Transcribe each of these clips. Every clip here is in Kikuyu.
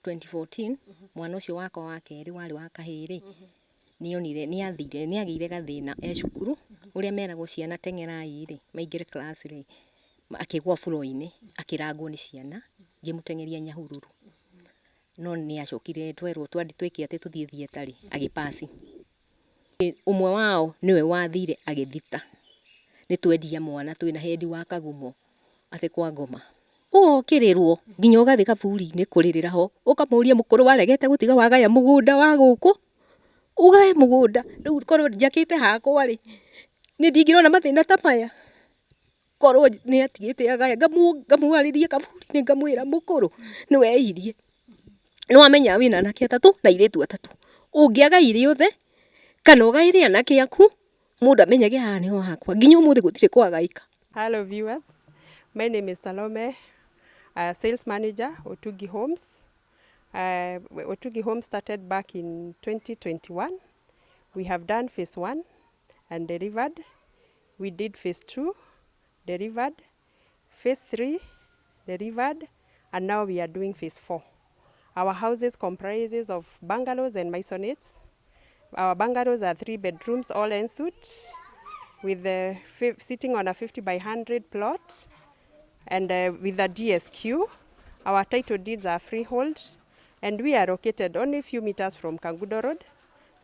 2014 mwana ũcio wakwa wa kerĩ warĩ wa kahĩĩ rĩ, nĩonire nĩathire nĩagĩire gathĩna e cukuru, ũrĩa meragwo ciana teng'erai rĩ, maingĩre class rĩ, akĩgwa floor-inĩ, akĩrangwo nĩ ciana, ngĩmũteng'eria Nyahururu. No nĩacokire twerwo twĩke atĩ tũthiĩ theatre rĩ, agĩ pass. Ũmwe wao nĩwe wathire agĩthita, nĩ twendia mwana twĩna head wa Kagumo atĩ kwa ngoma. Ũgokĩrĩrwo nginya ũgathiĩ kaburi-inĩ kũrĩrĩra ho, ũkamũria mũkũrũ waregete gũtiga wagaya mũgũnda wa gũkũ, ũgae mũgũnda, rĩu korwo njakĩte hakwa rĩ, niĩ ndingĩrona mathĩna ta maya. Korwo nĩ atigĩte agaya, ngamwarĩria kaburi-inĩ ngamwĩra mũkũrũ nĩ wehirie, nĩ wamenya wĩna anake atatũ na airĩtu atatũ, ũngĩagaire othe kana ũgaĩre anake aku, mũndũ amenyage haha nĩho hakwa, nginya ũmũthĩ gũtirĩ kwagaĩka. Hello viewers, my name is Salome, sales manager, Otugi Homes. Otugi Homes started back in 2021. We have done phase one and delivered. We did phase two, delivered. Phase three, delivered. And now we are doing phase four. Our houses comprises of bungalows and maisonettes. Our bungalows are three bedrooms, all en suite, with the sitting on a 50 by 100 plot and with a DSQ. Our title deeds are freehold, and we are located only a few meters from Kangundo Road,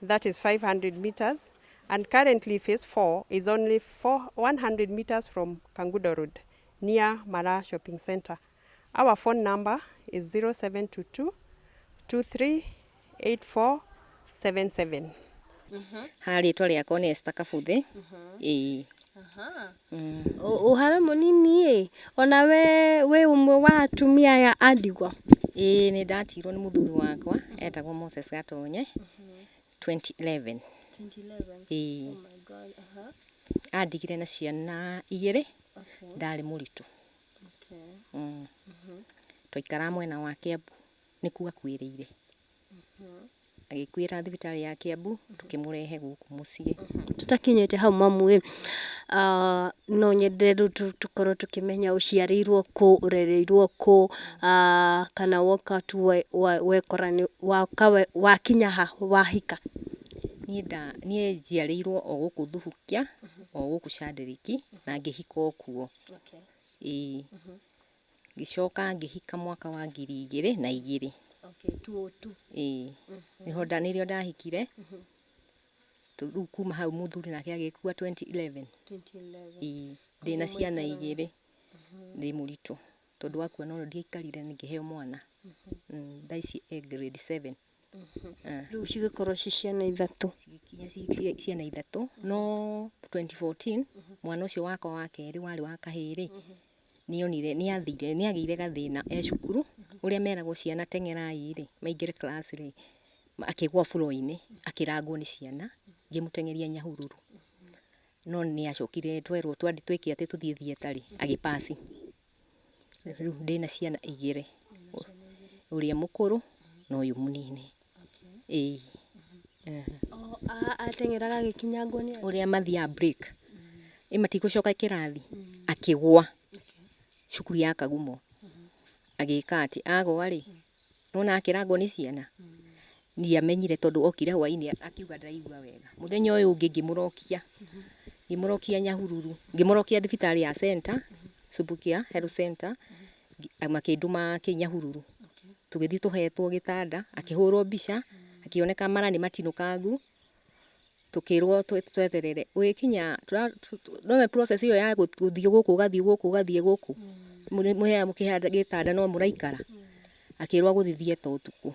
that is 500 meters, and currently phase four is only 100 meters from Kangundo Road, near Mara Shopping Center. Our phone number is 0722 238477. Ha rĩtwa rĩakwa nĩ Esther Kabuthĩ. Ĩĩ. Ũhoro mũnini ĩ, ona we wĩ ũmwe wa atumia aya a ndigwa? Ĩĩ, nĩ ndatigirwo nĩ mũthuri wakwa etagwo Moses Gatonye 2011. Ĩĩ. Andigire na ciana igĩrĩ, ndarĩ mũritũ. Twaikaraga mwena wa Kiambu, nĩkuo akuĩrĩire. Agĩkuĩra thibitarĩ ya Kiambu, tũkĩmũrehe gũkũ mũciĩ. Tũtakinyĩte hau mamu ĩ, no nyende rĩu tũkorwo tũkĩmenya ũciarĩirwo kũ, ũrereirwo kũ, kana woka tu wekora nĩ woka wakinya ha wahika? Niĩ njiarĩirwo o gũkũ Thubukia, o gũkũ Shandariki, na ngĩhika o kuo. Ĩĩ. Ngĩcoka ngĩhika mwaka wa 2002. Ĩĩ. Nĩho nĩrĩo ndahikire. Rĩu kuma hau mũthuri nake agĩkua 2011. Ĩĩ. Ndĩna ciana igĩrĩ, ndĩ mũritũ. Tondũ akua no ndiaikarire ngĩheo mwana. Thaa ici e grade 7. Rĩu cigĩkorwo ci ciana ithatũ. Cigĩkinya ciana ithatũ, no 2014 mwana ũcio wakwa wa kerĩ warĩ wa kahĩĩ rĩ, nĩonire nĩathire nĩagĩire gathĩna e cukuru, ũrĩa meragwo ciana teng'erai rĩ, maingĩre class rĩ, akĩgwa floor-inĩ, akĩrangwo nĩ ciana, ngĩmũteng'eria Nyahururu. No nĩacokire twerwo twĩke atĩ tũthiĩ theatre rĩ, agĩ pass. Rĩu ndĩna ciana igĩrĩ, ũrĩa mũkũrũ na ũyũ mũnini. Ĩĩ. Ateng'eraga agĩkinyangwo nĩ andũ? Ũrĩa mathiaga break, ĩ matigũcoka kĩrathi, akĩgwa cukuru ya Kagumo. Agĩka atĩ, agwa rĩ, nĩwona akĩrangwo nĩ ciana, ndiamenyire tondũ okire hwainĩ akiuga ndaraigua wega. Mũthenya ũyũ ũngĩ ngĩmũrokia Nyahururu, ngĩmũrokia thibitarĩ ya center, Subukia Health Center, makĩndũma kĩ Nyahururu. Tũgĩthiĩ tũhetwo gĩtanda, akĩhũrwo mbica, akĩoneka mara nĩ matinũkangu, tũkĩrwo tweterere. Gũgĩkinya nĩũĩ process ĩyo ya gũthiĩ gũkũ ũgathiĩ gũkũ ũgathiĩ gũkũ, mũkĩheo gĩtanda no mũraikara, akĩrwo agũthiĩ theatre ũtukũ.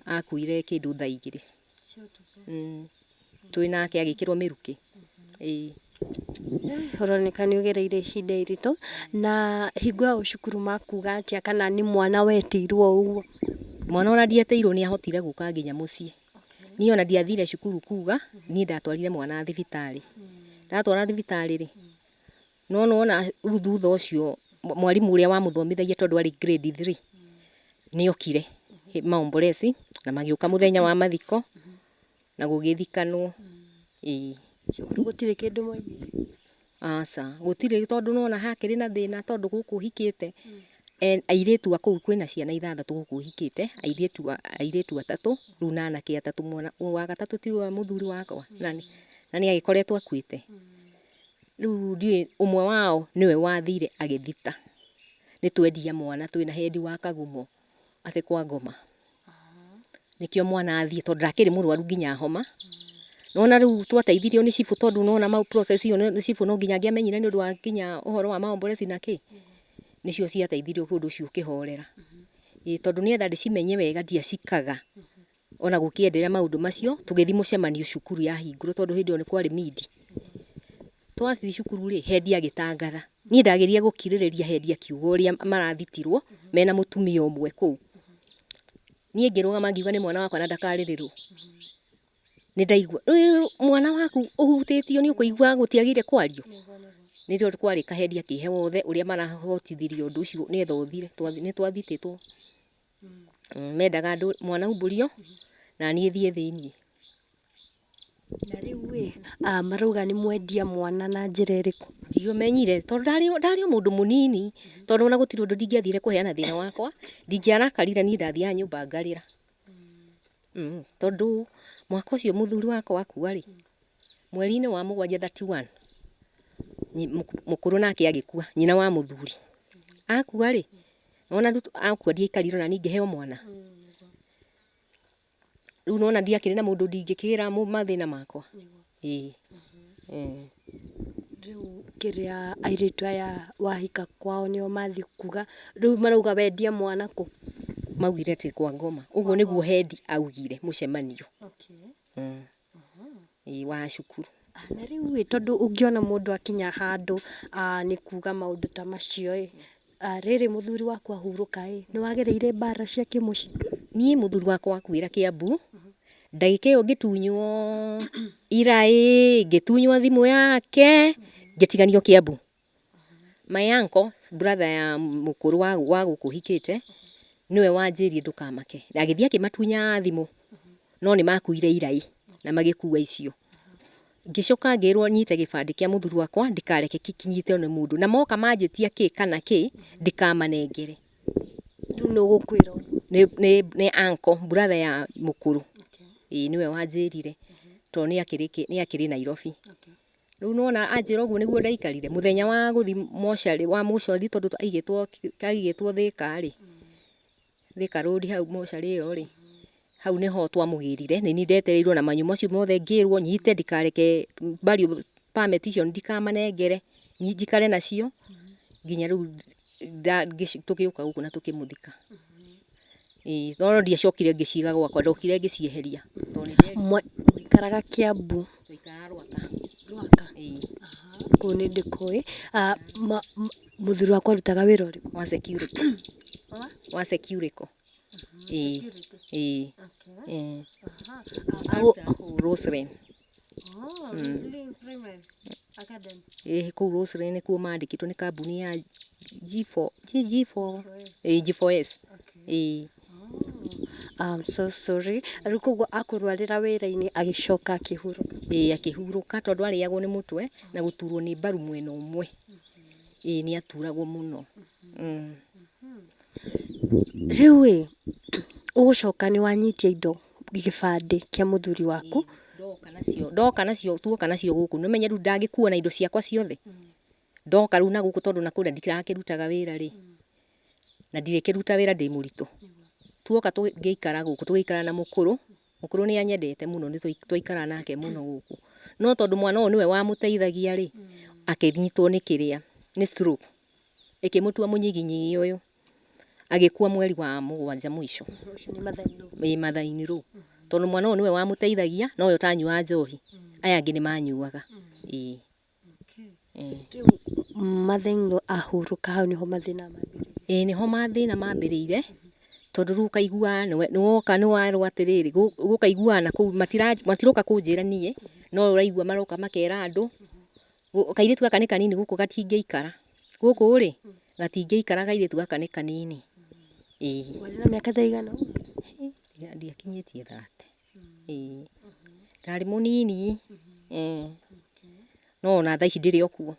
Akuire kĩndũ thaa 2. Twĩ nake agĩkĩrwo mĩrukĩ. Ĩĩ. Ũroneka nĩ ũgereire ihinda iritũ, na hingo ĩyo cukuru makuga atĩa, kana nĩ mwana wetĩirwo o ũguo? Mwana ona ndietĩirwo nĩ ahotire gũka nginya mũciĩ. Niĩ ona ndiathire cukuru kuga, niĩ ndatwarire mwana thibitarĩ. Ndatwara thibitarĩ rĩ, no nĩwona rĩu thutha ũcio mwarimũ ũrĩa wamũthomithagia tondũ arĩ grade 3 nĩokire maombolezi na magĩũka mũthenya wa mathiko na gũgĩthikanwo. Ĩĩ. Cukuru gũtirĩ kĩndũ moigire? Aca, gũtirĩ tondũ nĩwona hakĩrĩ na thĩna tondũ gũkũ hikĩte. Airĩtu a kũu kwĩna ciana ithathatũ gũkũ hikĩte, airĩtu atatũ, rĩu na anake atatũ, mwana wa gatatũ ti wa mũthuri wakwa, na nĩ agĩkoretwo akuĩte. Rĩu ndiũĩ ũmwe wao nĩwe wathire agĩthita, nĩ twendia mwana twĩna hendi wa Kagumo atĩ kwa ngoma. Nĩkĩo mwana athiĩ tondũ ndakĩrĩ mũrwaru nginya homa. Nĩwona rĩu twateithirio nĩ cibũ tondũ nĩwona process ĩyo nĩ cibũ no nginya angĩamenyire nĩ ũndũ wa nginya ũhoro wa maomboreci na kĩ. Nĩcio ciateithirie ũndũ ũcio ũkĩhorera. Ĩĩ tondũ nĩgetha ndĩcimenye wega ndiacikaga ona gũkĩenderea maũndũ macio, tũgĩthiĩ mũcemanio cukuru yahingũrwo tondũ hĩndĩ ĩyo nĩ kwarĩ mindi. Twathiĩ cukuru rĩ, hendi agĩtangatha. Niĩ ndageria gũkirĩrĩria hendi akiuga ũrĩa marathitirwo mena mũtumia ũmwe kũu. Niĩ ngĩrũgama ngiuga nĩ mwana wakwa na ndakarĩrĩrwo. Nĩ ndaigua, mwana waku ũhutĩtio nĩ ũkũigua gũtiagĩrĩire kwario. Nĩrĩo kwarĩ kahendi akĩhe wothe ũrĩa marahotithirie ũndũ ũcio nĩgetha ũthire. Nĩ twathitĩtwo. Mendaga andũ mwana aumbũrio na niĩ thiĩ thĩiniĩ. Na rĩu ĩ, marauga nĩ mwendia mwana na njĩra ĩrĩkũ? Ndiomenyire tondũ ndarĩ o mũndũ mũnini, tondũ ona gũtirĩ ũndũ ndingĩathire kũheana thĩna wakwa, ndingĩarakarire niĩ ndathiaga nyũmba ngarĩra. Tondũ mwaka ũcio mũthuri wakwa akua rĩ, mweri-inĩ wa mũgwanja 31, mũkũrũ nake agĩkua, nyina wa mũthuri. Akua rĩ, nĩwona akua ndiaikarire ona niĩ ngĩheo mwana. Rĩu nĩwona ndiakĩrĩ na mũndũ ndingĩkĩra mathĩna makwa. Ĩĩ. Rĩu kĩrĩa airĩtu aya wahika kwao nĩo mathiĩ kuga, rĩu marauga wendia mwana kũ? Maugire atĩ kwa ngoma. Ũguo nĩguo hendi augire mũcemanio. Ĩĩ wa cukuru. Na rĩu ĩ, tondũ ũngĩona mũndũ akinya handũ nĩ kuga maũndũ ta macio ĩ, rĩrĩ mũthuri waku ahurũka ĩ, nĩ wagereire mbara cia kĩmũciĩ? Niĩ mũthuri wakwa akuĩra Kĩambu, ndagĩka ĩyo ngĩtunywo iraĩ, ngĩtunywo thimũ yake, ngĩtiganio Kĩambu. My uncle, brother ya mũkũrũ wa gũkũ hikĩte, nĩwe wanjĩrire ndũkamake. Na agĩthiĩ akĩmatunya thimũ, no nĩ makuire iraĩ na magĩkua icio. Ngĩcoka ngĩrwo nyite gĩbandĩ kĩa mũthuri wakwa ndikareke kĩnyitwo nĩ mũndũ. Na moka manjĩtia kĩ kana kĩ, ndikamanengere. Rĩu nũ ũgũkwĩra ũguo? Nĩ uncle, brother ya mũkũrũ. Ĩĩ nĩwe wanjĩrire, tondũ nĩ akĩrĩ Nairobi. Rĩu nĩwona anjĩra ũguo nĩguo ndaikarire. Mũthenya wa gũthiĩ mocarĩ, wa mocarĩ tondũ aigĩtwo Thĩka rĩ, Thĩka Road hau mocarĩ ĩyo rĩ, hau nĩho twamũgĩrire, nĩ niĩ ndetereirwo na manyũ macio mothe ngĩrwo nyite ndikareke burial permit icio ndikamanengere, njikare nacio nginya rĩu tũgĩũka gũkũ na tũkĩmũthika. Ĩĩ no ndiacokire ngĩciga gwakwa, ndokire ngĩcieheria. Mwaikaraga Kĩambu? Twaikaraga Rwaka. Rwaka? Ĩĩ. Kũu nĩ ndĩkũĩ. Mũthuri waku arutaga wĩra ũrĩkũ? Wa security. Wa security. Ĩĩ. Ĩĩ. Ĩĩ. Arutaga kũu Roselyn. Ĩĩ kũu Roselyn nĩkuo mandĩkĩtwo nĩ kambuni ya G4, G4, ĩĩ G4S. Ĩĩ. I'm so sorry. Rĩu koguo akũrwarĩra wĩra-inĩ agĩcoka akĩhurũka? Ĩĩ akĩhurũka tondũ arĩagwo nĩ mũtwe na gũturwo nĩ mbaru mwena ũmwe. Ĩĩ nĩ aturagwo mũno. Rĩu ĩ, ũgũcoka nĩ wanyitia indo gĩbandĩ kĩa mũthuri waku? Ndoka nacio, tuoka nacio gũkũ, nĩ ũmenye rĩu ndangĩkua na indo ciakwa ciothe. Ndoka rĩu na gũkũ tondũ na kũrĩa ndirakĩrutaga wĩra rĩ, na ndirĩkĩruta wĩra ndĩ mũritũ. Tuoka ngĩikara gũkũ, tũgĩikara na mũkũrũ, mũkũrũ nĩ anyendete mũno, nĩ twaikara nake mũno gũkũ. No tondũ mwana ũyũ nĩwe wamũteithagia rĩ, akĩnyitwo nĩ kĩrĩa, nĩ stroke. Ĩkĩmũtua mũnyiginyigi ũyũ. Agĩkua mweri wa mũgwanja mũico. Ĩĩ mother-in-law. Tondũ mwana ũyũ nĩwe wamũteithagia, no we ũtanyuaga njohi. Aya angĩ nĩ manyuaga. Ĩĩ. Rĩu mother-in-law ahurũka hau nĩho mathĩna mambĩrĩirie? Ĩĩ nĩho mathĩna mambĩrĩire, tondũ rĩu ũkaigua nĩwoka nĩwerwo atĩrĩrĩ, ũkaiguaga na kũu matiroka kũnjĩra niĩ, no ũraigua maroka makera andũ, kairĩtu gaka nĩ kanini gũkũ gatingĩikara. Gũkũ rĩ, gatingĩikara kairĩtu gaka nĩ kanini. Ĩĩ. Warĩ na mĩaka ta ĩigana ũguo? Ndiakinyĩtie 30. Ĩĩ. Ndarĩ mũnini. No ona thaa ici ndĩrĩ o kuo.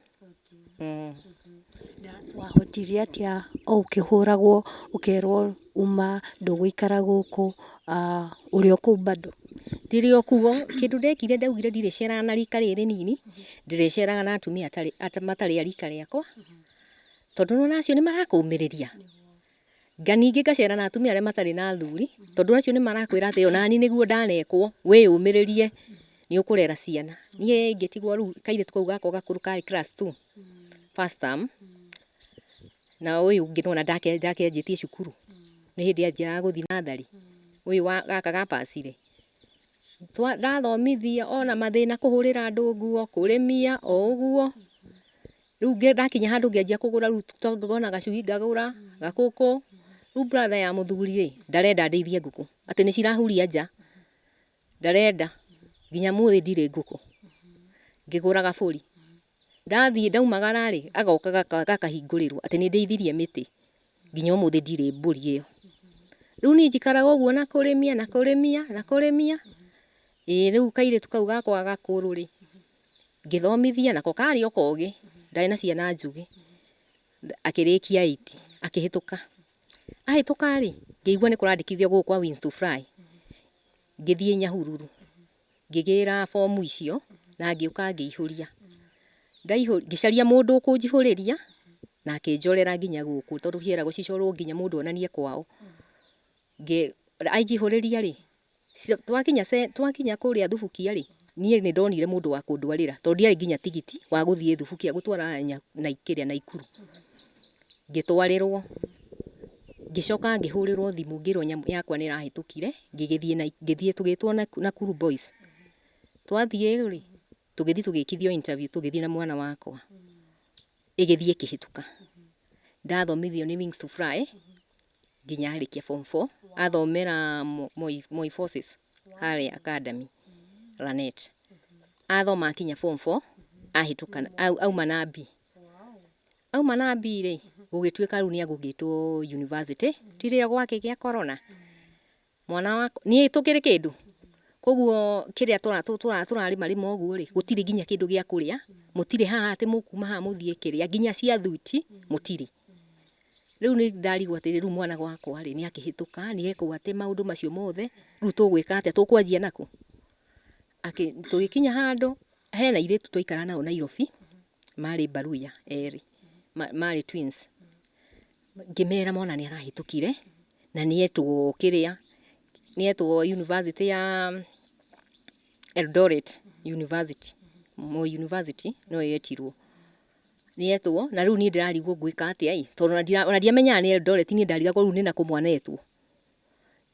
Wahotire atĩa o ũkĩhũragwo ũkerwo uma ndũgũikara gũkũ, ũrĩ o kũu bado? Ndĩrĩ o kuo, kĩndũ ndekire ndaugire ndirĩceraga na rika rĩrĩ rĩnini, ndĩrĩceraga na atumia matarĩ a rika rĩakwa, tondũ nĩwona acio nĩ marakũmĩrĩria. Nga ningĩ ngacera na atumia arĩa matarĩ na athuri, tondũ acio nĩ marakwĩra atĩ onani nĩguo ndanekwo, wĩyũmĩrĩrie, nĩ ũkũrera ciana. Niĩ ngĩtigwo rĩu kairĩtu kau gakwa gakũrũ karĩ class two, first term, na ũyũ ũngĩ nĩwona ndakĩanjĩtie cukuru, nĩ hĩndĩ anjiaga gũthiĩ natharĩ, ũyũ wa gaka gapacire. Ndathomithia ona mathĩna kũhũrĩra andũ nguo, kũrĩmia, o ũguo. Rĩu ndakinya handũ ngĩanjia kũgũra rĩu tondũ ngona gacui ngagũra, gakũkũ. Rĩu brother ya mũthuri rĩ, ndarenda ndĩithie ngũkũ, atĩ nĩ cirahuria nja, ndarenda. Nginya mũthĩ ndirĩ ngũkũ. Ngĩgũra gabũri. Ndathiĩ ndaumagara rĩ, agoka gakahingũrĩrwo atĩ nĩ ndĩithirie mĩtĩ. Nginya ũmũthĩ ndirĩ mbũri ĩyo. Rĩu niĩ njikaraga ũguo na kũrĩmia na kũrĩmia na kũrĩmia. Ĩĩ rĩu kairĩtu kau gakwa gakũrũ rĩ, ngĩthomithia nako karĩ o kogĩ, ndarĩ na ciana njũgĩ. Akĩrĩkia eight, akĩhĩtũka. Ahĩtũka rĩ, ngĩigua nĩ kũrandĩkithio gũkũ kwa Wings to Fly. Ngĩthiĩ Nyahururu, ngĩgĩra bomu icio na ngĩũka ngĩihũria. Ngĩcaria mũndũ ũkũnjihũrĩria na akĩnjorera nginya gũkũ tondũ ciĩragwo cicorwo nginya mũndũ onanie kwao. Anjihũrĩria rĩ, twakinya kũrĩa Thubukia rĩ, niĩ nĩ ndonire mũndũ wa kũndwarĩra tondũ ndiarĩ nginya tigiti wa gũthiĩ Thubukia gũtwara kĩrĩa Naikuru. Ngĩtwarĩrwo, ngĩcoka ngĩhũrĩrwo thimũ ngĩrwo nyamũ yakwa nĩ ĩrahĩtũkire, ngĩgĩthiĩ ngĩthiĩ tũgĩtwo Nakuru Boys. Twathiĩ rĩ, tũgĩthiĩ tũgĩkithio interview tũgĩthiĩ na mwana wakwa. Ĩgĩthiĩ ĩkĩhĩtũka. Ndathomithio nĩ Wings to Fly nginya arĩkia form four, athomera Moi Forces harĩa Academy Lanet. Athoma akinya form four, ahĩtũka auma na B. Auma na B rĩ, gũgĩtuĩka rĩu nĩ egũgĩtwo university, ti rĩrĩa gwakĩgĩa corona. Mwana wakwa, niĩ tũkĩrĩ kĩndũ, koguo kĩrĩa tũrarĩma rĩma ũguo rĩ, gũtirĩ nginya kĩndũ gĩa kũrĩa, mũtirĩ haha atĩ mũkuma haha mũthiĩ kĩrĩa, nginya cia thuti mũtirĩ. Rĩu nĩ ndarigwo atĩrĩrĩ, rĩu mwana wakwa rĩ, nĩ akĩhĩtũka, nĩ ekwo atĩ maũndũ macio mothe, rĩu tũgwĩka atĩa, tũkwanjia nakũ? Tũgĩkinya handũ, hena airĩtu twaikaraga nao Nairobi, marĩ Baruya erĩ, marĩ twins. Ngĩmera mwana nĩ arahĩtũkire, na nĩ etwo kĩrĩa, nĩ etwo university ya Eldoret University, Moi University noyo yetirwo. Nĩ etwo, na rĩu niĩ ndĩrarigwo ngwĩka atĩa ĩ, tondũ ona ndiamenyaga nĩ Eldoret, niĩ ndarigagwo rĩu nĩ nakũ mwana etwo.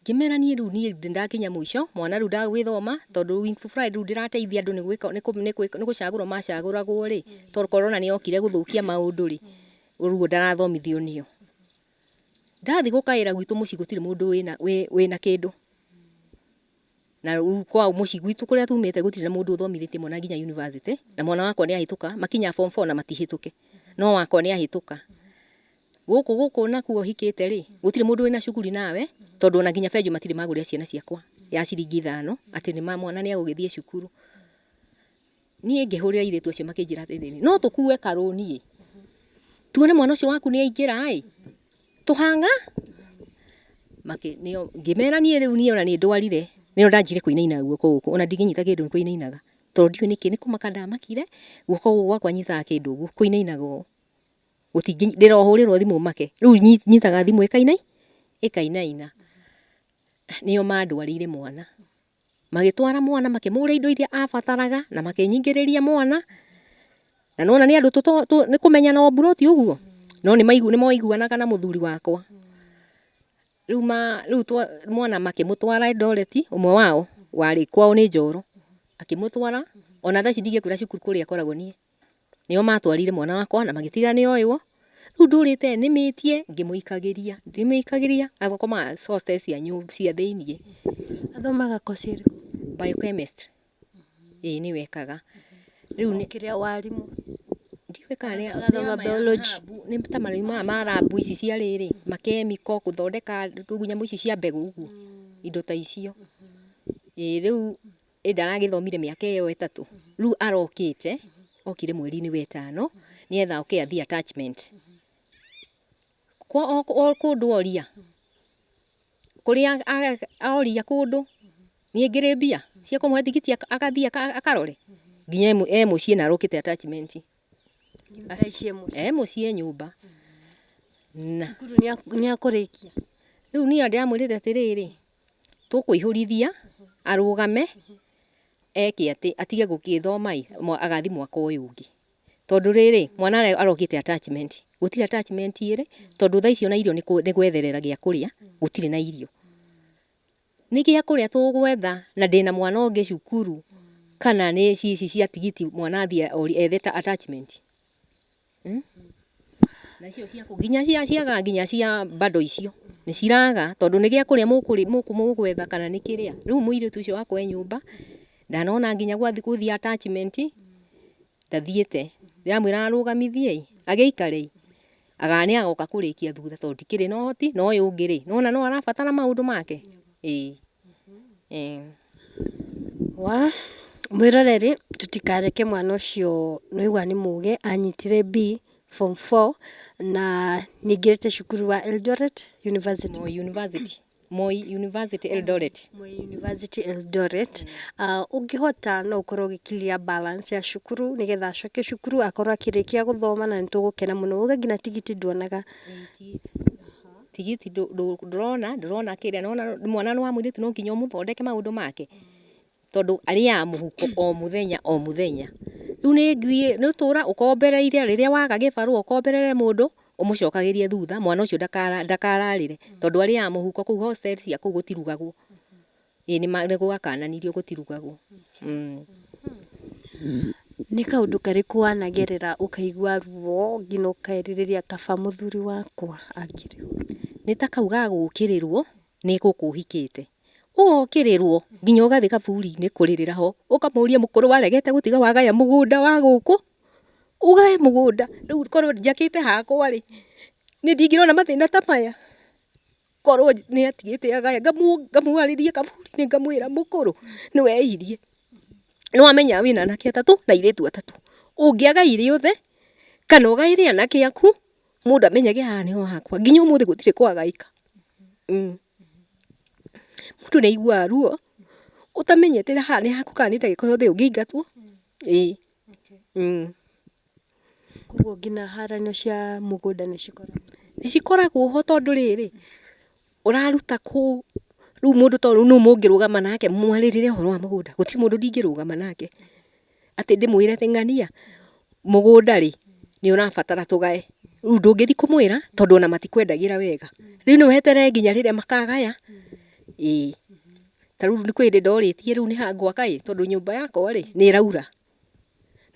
Ngĩmera niĩ rĩu niĩ nĩndakinya mũico, mwana rĩu ndagwĩthoma, tondũ Wings to Fly rĩu ndĩrateithia andũ nĩ gwĩka nĩ gũcagũrwo macagũragwo rĩ, tondũ corona nĩ yokire gũthũkia maũndũ rĩ, ũguo ndarathomithio nĩo. Ndathiĩ gũkaĩra gwitũ mũciĩ gũtirĩ mũndũ wĩna kĩndũ. Na rĩu kwao mũciĩ gwitũ kũrĩa tumĩte gũtirĩ na mũndũ ũthomithĩtie mwana nginya university, na mwana wakwa nĩ ahĩtũka, makinya form four na matihĩtũke, no wakwa nĩ ahĩtũka. Gũkũ gũkũ nakuo hikĩte rĩ, gũtirĩ mũndũ wĩna cuguri nawe, tondũ ona nginya benjũ matirĩ magũrĩra ciana ciakwa ya ciringi ithano, atĩ nĩ ma mwana nĩ egũgĩthiĩ cukuru. Niĩ ngĩhũrĩra airĩtu acio makĩnjĩra atĩrĩrĩ, no tũkue karũni ĩ, tuone mwana ũcio waku nĩ aingĩra ĩ, tũhang'a ngĩmera niĩ rĩu niĩ ona nĩ ndwarire, nĩrĩo ndanjire kũinaina guoko gũkũ, ona ndingĩnyita kĩndũ nĩ kũinainaga, tondũ ndiũĩ nĩkĩ, nĩ kũmaka ndamakire, guoko gũkũ gwakwa nyitaga kĩndũ ũguo, kũinainaga ũũ, ndĩrohũrĩrwo thimũ make, rĩu nyitaga thimũ ĩkainaina. Nĩo mandwarĩire mwana. Magĩtwara mwana makĩmũgũrĩra indo iria abataraga na makĩnyingĩrĩria mwana. Na nĩwona nĩ andũ nĩ kũmenyana o mburoti ũguo, no nĩ maiguanaga na mũthuri wakwa. Rĩu mwana makĩmũtwara Eldoret, ũmwe wao warĩ kwao nĩ Njoro, akĩmũtwara, ona thaa ici ndingĩkwĩra cukuru kũrĩa akoragwo niĩ. Nĩo matwarire mwana wakwa na magĩtiga nĩ oywo. Rĩu ndũrĩte nĩmĩtie ngĩmũikagĩria, ngĩmũikagĩria agakomaga hostel cia cia thĩiniĩ. Athomaga koci ĩrĩkũ? Biochemistry. Ĩĩ nĩyo ekaga. Rĩu nĩ kĩrĩa warimũ. Ndiũĩ kana nĩ Agathoma biology. Nĩ ta marĩu maya ma lab ici cia rĩrĩ, makemiko, gũthondeka nyamũ ici cia mbegũ ũguo, indo ta icio. Ĩĩ rĩu ĩ ndaragĩthomire mĩaka ĩyo ĩtatũ, rĩu arokĩte, okire mweri-inĩ wa ĩtano, nĩgetha oke athiĩ attachment. O kũndũ oria kũrĩa oria kũndũ niĩ ngĩrĩ mbia cia kũmũhe tigiti agathiĩ akarore nginya e mũciĩ na arokĩte attachment. Thaa ici e mũciĩ? E mũciĩ nyũmba na Cukuru nĩ akũrĩkia? Rĩu niĩ ndĩramwĩrĩte atĩrĩrĩ, tũkũihũrithia arũgame eke atĩ atige gũgĩthoma ĩ, agathiĩ mwaka ũyũ ũngĩ, tondũ rĩrĩ mwana arokĩte attachment, gũtirĩ attachment ĩrĩ, tondũ thaa ici ona irio nĩ gwetherera gĩa kũrĩa, gũtirĩ na irio, nĩ gĩa kũrĩa tũgwetha, na ndĩna mwana ũngĩ cukuru, kana nĩ ici cia tigiti mwana athiĩ ethe attachment. Nacio cia nginya cia ciaga nginya cia bado icio nĩ ciraga, tondũ nĩ gĩa kũrĩa mũgwetha kana nĩ kĩrĩa. Rĩu mũirĩtu ũcio wakwa e nyũmba ndanona nginya gwathiĩ gũthiĩ attachment ndathiĩte, ndĩramwĩra arũgamithie agĩikare aga nĩ agoka kũrĩkia thutha, tondũ ndikĩrĩ na ũhoti, na ũyũ ũngĩ rĩ nĩwona no arabatara maũndũ make. Ĩĩ. Wa mwĩroreri, tũtikareke mwana ũcio, nĩwaigua nĩ mũgĩ, anyitire B form 4 na nĩaingĩrĩte cukuru wa Eldoret University. Moi University. Moi University Eldoret. Moi University Eldoret. Ũngĩhota no ũkorwo ũgĩ clear balance ya cukuru nĩgetha acoke cukuru akorwo akĩrĩkia gũthoma, na nĩtũgũkena mũno. Uge nginya tigiti nduonaga? Tigiti ndũrona ndũrona kĩrĩa nona mwana nĩ wa mũirĩtu, no nginya ũmũthondeke maũndũ make, tondũ arĩaga mũhuko o mũthenya o mũthenya. Rĩu nĩ ngiĩ nĩ ũtũra ũkombereire, rĩrĩa waga gĩbarũa ũkomberere mũndũ ũmũcokagĩrie thutha, mwana ũcio ndakararĩre, tondũ arĩaga mũhuko kũu hostel cia kũu gũtirugagwo. Ĩĩ nĩ gwakananirio gũtirugagwo. Nĩ kaũndũ karĩkũ wanagerera ũkaigua ruo nginya ũkerirĩria kaba mũthuri wakwa angĩrĩ ho? Nĩ ta kau ga gũkĩrĩrwo nĩ gũkũ ũhikĩte, ũgokĩrĩrwo nginya ũgathiĩ kaburi-inĩ kũrĩrĩra ho, ũkamũria mũkũrũ waregete gũtiga wagaya mũgũnda wa gũkũ, ũgae mũgũnda rĩu korwo njakĩte hakwa rĩ, niĩ ndingĩrona mathĩna ta maya, korwo nĩ atigĩte agaya, ngamwarĩria kaburi-inĩ ngamwĩra mũkũrũ nĩ weirie, nĩ wamenya wĩna anake atatũ na airĩtu atatũ, ũngĩagaire othe kana ũgaĩre anake aku, mũndũ amenyage haha nĩho hakwa, nginya ũmũthĩ gũtirĩ kwagaĩka. Mũndũ nĩ aiguaga ruo ũtamenyete haha nĩ haku kana nĩ ndagĩka o yothe ũngĩingatwo. Ĩĩ. Koguo nginya haranio cia mũgũnda nĩ cikoragwo? Nĩ cikoragwo ho, tondũ rĩrĩ ũraruta kũ rĩu mũndũ to rĩu nũ mũngĩrũgama nake mwarĩrĩre ũhoro wa mũgũnda? Gũtirĩ mũndũ ndingĩrũgama nake atĩ ndĩmwĩre atĩ ng'ania mũgũnda rĩ nĩ ũrabatara tũgae. Rĩu ndũngĩthiĩ kũmwĩra tondũ ona matikwendagĩra wega, rĩu nĩ weterere nginya rĩrĩa makagaya. Ĩĩ, ta rĩu nĩ kwĩ hĩndĩ ndorĩtie rĩu nĩ ha ngwaka ĩ, tondũ nyũmba yakwa rĩ nĩ ĩraura,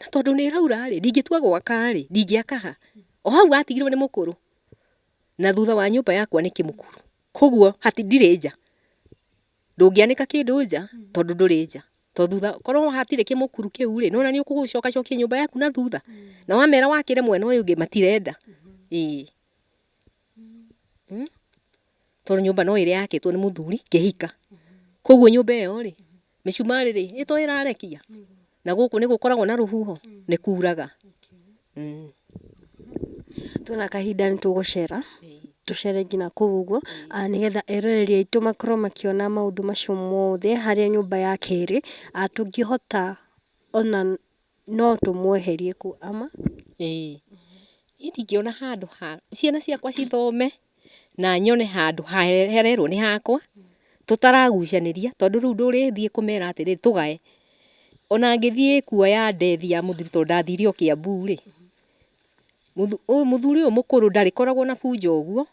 na tondũ nĩ ĩraura rĩ, ndingĩtua gwaka rĩ, ndingĩaka ha? O hau watigirwo nĩ mũkũrũ, na thutha wa nyũmba yakwa nĩ kĩmũkuru, koguo hati ndirĩ nja, ndũngĩanĩka kĩndũ nja tondũ ndũrĩ nja, tondũ thutha korwo hatirĩ kĩmũkuru kĩu rĩ, nĩwona nĩ ũgũcokacokia nyũmba yaku na thutha, na wamera wakĩre mwena ũyũ ũngĩ matirenda. Ĩĩ, tondũ nyũmba no ĩrĩa yakĩtwo nĩ mũthuri ngĩhika, koguo nyũmba ĩyo rĩ mĩcumarĩ rĩ ĩto ĩrarekia, na gũkũ nĩ gũkoragwo na rũhuho, nĩ kuraga. Tuona kahinda nĩ tũgũcera, tũcere nginya kũu ũguo, nĩgetha eroreri aitũ makorwo makĩona maũndũ macio mothe harĩa nyũmba yake ĩrĩ, tũngĩhota ona no tũmweherie kũu ama? Ĩĩ, niĩ ndingĩona handũ ha ciana ciakwa cithome na nyone handũ harerwo nĩ hakwa tũtaragucanĩria, tondũ rĩu ndũrĩthiĩ kũmera atĩrĩrĩ tũgae. Ona ngĩthiĩ kuoya ndethi ya mũthuri, tondũ ndathire o Kiambu rĩ, mũthuri ũyũ mũkũrũ ndarĩkoragwo na bunjo ũguo,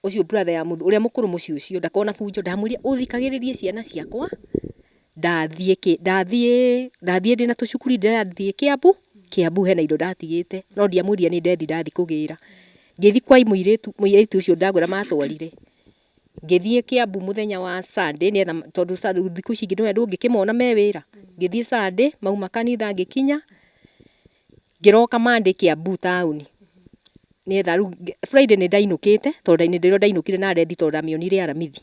ũcio brother ya ũrĩa mũkũrũ mũciĩ ũcio ndakoragwo na bunjo, ndamwĩrire ũthikagĩrĩrie ciana ciakwa, ndathiĩ ndathiĩ ndathiĩ ndĩna tũcukuri ndĩrathiĩ Kiambu, Kiambu hena indo ndatigĩte, no ndiamwĩrire nĩ ndethi ndathiĩ kũgĩra. Ngĩthiĩ kwa mũirĩtu, mũirĩtu ũcio ndagwĩra matwarire, ngĩthiĩ Kiambu mũthenya wa Sunday nĩgetha, tondũ thikũ ici ingĩ ndũngĩkĩmona me wĩra. Ngĩthiĩ Sunday mauma kanitha ngĩkinya, ngĩroka Monday Kiambu taũni, nĩgetha rĩu Friday nĩ ndainũkĩte, tondũ nĩrĩo ndainũkire na ndethi, tondũ ndamĩonire Aramithi.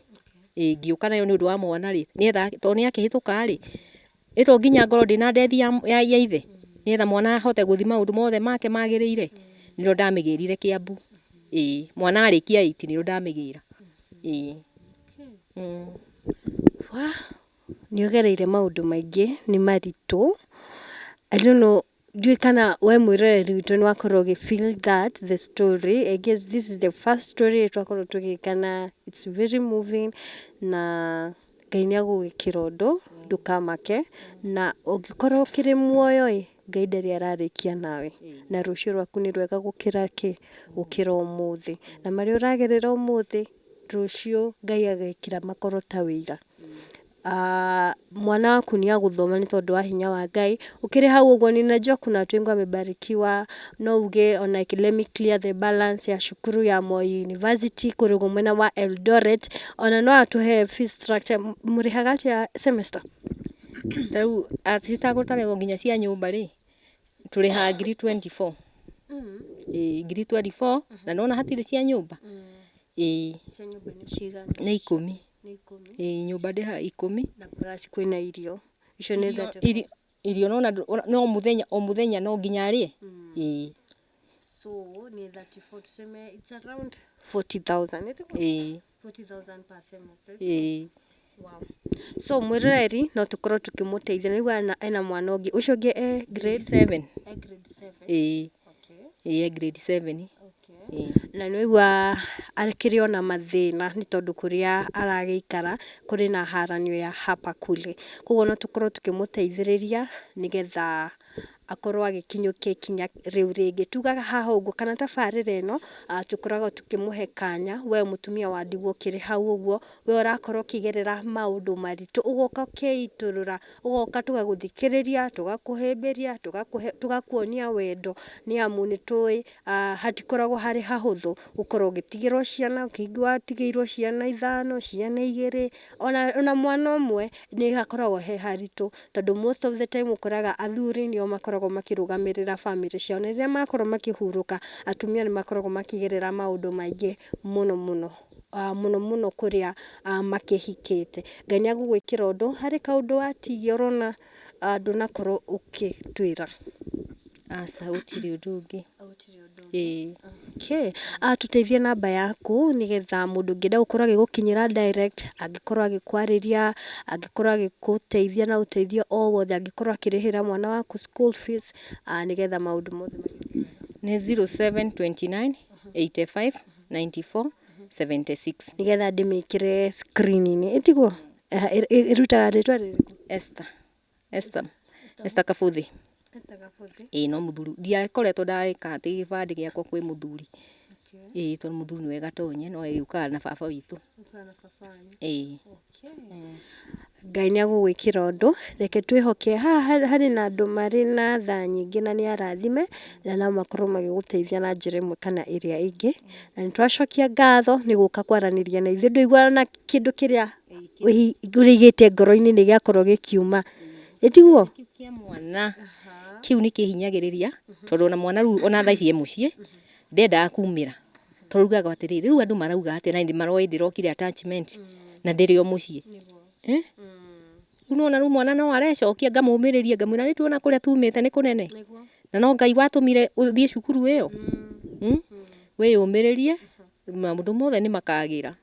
Ĩĩ, ngĩũka nayo nĩ ũndũ wa mwana rĩ, nĩgetha tondũ nĩ akĩhĩtũka rĩ, ĩ to nginya ngorwo ndĩna ndethi ya ithe, nĩgetha mwana ahote gũthiĩ maũndũ mothe make magĩrĩire, nĩrĩo ndamĩgĩrire Kiambu. Ĩĩ, mwana arĩkia 8 nĩrĩo ndamĩgĩra. Ĩĩ. Wa nĩ ũgereire maũndũ maingĩ, nĩ maritũ. I don't know, ndiũĩ kana we mwĩroreri witũ nĩ wakorwo ũgĩ feel that the story. I guess this is the first story twakorwo tũgĩka na it's very moving, na Ngai nĩ agũgwĩkĩra ũndũ, ndũkamake, na ũngĩkorwo ũkĩrĩ muoyo ĩ, Ngai ndarĩ ararĩkia nawe, na rũciũ rwaku nĩ rwega gũkĩra kĩ, gũkĩra ũmũthĩ, na marĩa ũragerera ũmũthĩ, rũciũ Ngai agekĩra makorwo ta wĩira. Mwana waku nĩ agũthoma nĩ tondũ wa hinya wa Ngai. Ũkĩrĩ hau ũguo, ninajua kuna watu wengi wamebarikiwa, no uge ona let me clear the balance ya cukuru ya Moi University kũrĩa ũguo mwena wa Eldoret, ona no atũhe fees structure, mũrĩhaga atĩa semester? Ta rĩu citagũtarĩrwo nginya cia nyũmba rĩ, tũrĩhaga ngiri 24. Ĩĩ, ngiri 24, na nona hatirĩ cia nyũmba. Ĩĩ. Cia nyũmba nĩ cigana? Nĩ 10. Nĩ 10. Ĩĩ, nyũmba ndĩhaga 10. Na plus kwĩna irio icio nĩ 34. Irio nona no mũthenya o mũthenya no nginya arĩe. Ĩĩ. So ni 34, tuseme it's around 40,000. Ĩĩ. 40,000 per semester. Ĩĩ. Wow. So mwĩroreri no tũkorwo tũkĩmũteithia, nĩguo ena mwana ũngĩ, ũcio ũngĩ e grade 7. E grade 7. Ĩĩ. Okay. Ĩĩ, e grade 7. Okay. Ĩĩ. Na nĩwaigua akĩrĩ ona mathĩna nĩ tondũ kũrĩa aragĩikara kũrĩ na haranio ya hapa kule, koguo no tũkorwo tũkĩmũteithĩrĩria nĩgetha akorwo agĩkinyũkia ikinya rĩu rĩngĩ. Tugaga haha ũguo kana tabarĩra ĩno, tũkoragwo tũkĩmũhe kanya we mũtumia wa ndigwa ũkĩrĩ hau ũguo, we ũrakorwo ũkĩgerera maũndũ maritũ, ũgoka ũkeitũrũra, ũgoka tũgagũthikĩrĩria, tũgakũhĩmbĩria, tũgakuonia wendo, nĩ amu nĩ tũĩ hatikoragwo harĩ hahũthũ gũkorwo ũgĩtigĩrwo ciana, ũkĩigua watigĩirwo ciana 5, ciana 2, ona mwana ũmwe, nĩ hakoragwo he haritũ, tondũ most of the time ũkoraga athuri nĩo makoragwo makĩrũgamĩrĩra bamĩrĩ ciao, na rĩrĩa makorwo makĩhurũka, atumia nĩ makoragwo makĩgerera maũndũ maingĩ mũno mũno, mũno mũno kũrĩa makĩhikĩte. Ngai nĩ agũgwĩkĩra ũndũ, harĩ kaũndũ watigia ũrona ndũnakorwo ũkĩtwĩra? Aca, gũtirĩ ũndũ ũngĩ. Ĩĩ. Okay. Tũteithie namba yaku nĩgetha mũndũ ũngĩenda gũkorwo agĩgũkinyĩra direct, angĩkorwo agĩkwarĩria, angĩkorwo agĩgũteithia na ũteithio o wothe, angĩkorwo akĩrĩhĩra mwana waku school fees, nĩgetha maũndũ mothe magĩthiĩ wega. Nĩ 0729 85 94 76. Nĩgetha ndĩmĩkĩre screen-inĩ, ĩtiguo? Ĩrutaga rĩtwa rĩrĩkũ? Esther. Esther. Esther Kabuthi. Esther Kabuthi. Ĩĩ, no mũthuri ndiakoretwo ndarĩka atĩ gĩbandĩ gĩakwa kwĩ mũthuri. Ĩĩ, tondũ mũthuri nĩwe gatonye, no yũkaga na baba witũ. Ĩĩ. Ngai nĩ agũgwĩkĩra ũndũ, reke twĩhoke haha harĩ na andũ marĩ na tha nyingĩ na nĩ arathime, na no makorwo magĩgũteithia na njĩra ĩmwe kana ĩrĩa ĩngĩ. Na nĩ twacokia ngatho nĩ gũka kwaranĩria na ithuĩ, ndũiguaga na kĩndũ kĩrĩa ũrĩigĩte ngoro-inĩ nĩ gĩakorwo gĩkiuma, ĩtiguo? Kĩu kĩa mwana kĩu nĩ kĩhinyagĩrĩria, tondũ ona mwana rĩu ona thaa ici e mũciĩ ndendaga kumĩra, tondũ ugaga atĩrĩrĩ, rĩu andũ marauga atĩa na maroĩ ndĩrokire attachment na ndĩrĩ o mũciĩ. Rĩu nĩwona rĩu mwana no arecokia, ngamũmĩrĩria, ngamwĩra nĩ tuona kũrĩa tumĩte nĩ kũnene, na no Ngai watũmire ũthiĩ cukuru ĩyo, wĩyũmĩrĩrie, maũndũ mothe nĩ makagĩra.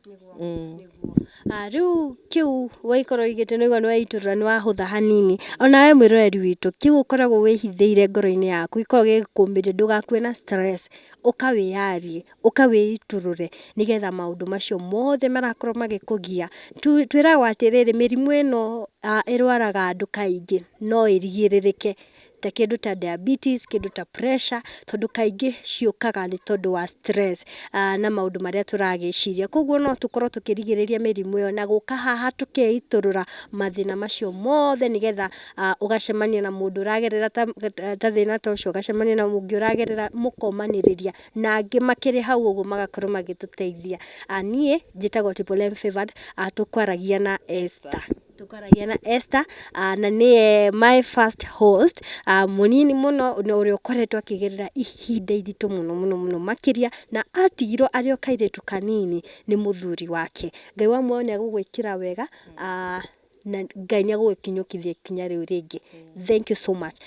Rĩu kĩu waikorwo ũigĩte nĩguo nĩ weitũrũra, nĩ wahũtha hanini. Onawe mwĩroreri witũ, kĩu ũkoragwo wĩhithĩire ngoro-inĩ yaku, gĩkoragwo gĩgĩkũmĩria, ndũgakue na stress, ũka wĩyarie, ũka wĩitũrũre, nĩgetha maũndũ macio mothe marakorwo magĩkũgia. Twĩragwo atĩrĩrĩ, mĩrimũ ĩno ĩrwaraga andũ kaingĩ no ĩrigĩrĩrĩke, ta kĩndũ ta diabetes, kĩndũ ta pressure, tondũ kaingĩ ciũkaga nĩ tondũ wa stress na maũndũ marĩa tũragĩciria. Koguo no tũkorwo tũkĩrigĩrĩria mĩrimũ ĩyo na gũka haha tũkeitũrũra mathĩna macio mothe, nĩgetha ũgacemania na mũndũ ũragerera ta thĩna ta ũcio, ũgacemania na ũngĩ ũragerera, mũkomanĩrĩria na angĩ makĩrĩ hau ũguo magakorwo magĩtũteithia. Niĩ njĩtagwo Triple M Favored, tũkwaragia na Esther. Tũkwaragia na Esther, na nĩye my first host, mũnini mũno na ũrĩa ũkoretwo akĩgerera ihinda iritũ mũno mũno mũno makĩria, na atigirwo arĩ o kairĩtu kanini nĩ mũthuri wake. Ngai wa muoyo nĩ agũgwĩkĩra wega, na Ngai nĩ agũgũkinyũkithia ikinya rĩu rĩngĩ. Thank you so much.